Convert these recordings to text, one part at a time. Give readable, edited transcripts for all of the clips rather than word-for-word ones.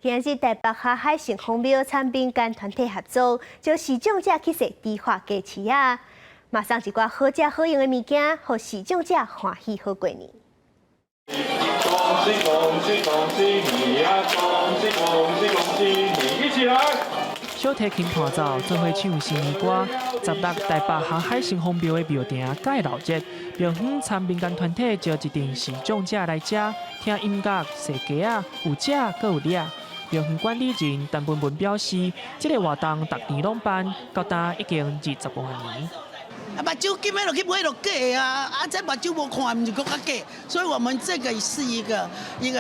今日台北霞海城隍廟參民間團體合作，招視障者去踅迪化街市仔，嘛送一寡好食好用的物件，予視障者歡喜好過年。恭喜恭喜恭喜你呀！恭喜恭喜恭喜你！一起來！小提琴伴奏，做伙唱新年歌。十六台北霞海城隍廟的廟埕蓋鬧熱，廟方參民間團體招一陣視障者來遮聽音樂、踅街仔，有食閣有掠。廟方管理人陳文文表示，這个活動逐年攏辦，到今已經25外年。啊，目睭金的落去買就假啊！啊，這目睭無看，毋是閣較假。所以我們這個是一個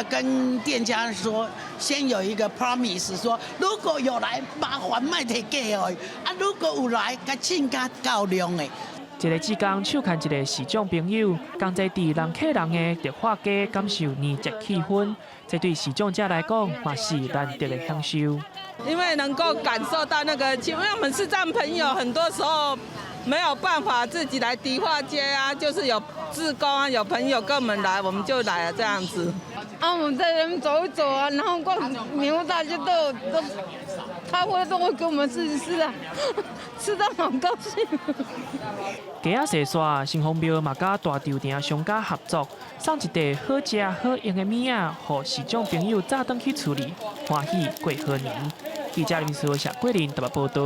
跟店家說，先有一個 promise，說如果有來，麻煩莫提假哦。啊，如果有來，共凊較夠量的。一個志工手牽一個視障朋友，仝齊佇人客人的迪化街感受年節氣氛，這對視障者來講嘛是難得的享受。因為能夠感受到那個，因為我們視障朋友很多時候沒有辦法自己來迪化街啊，就是有志工啊，有朋友跟我們來，我們就來了這樣子。啊，我們在那邊走一走啊，然後逛棉花大街都，他會都會給我們吃一吃啊，吃到好高興。街仔踅煞，城隍廟嘛佮大稻埕商家合作，送一袋好食好用的物仔，予視障朋友早轉去厝裡，歡喜過好年。記者林思謝桂林台北報道。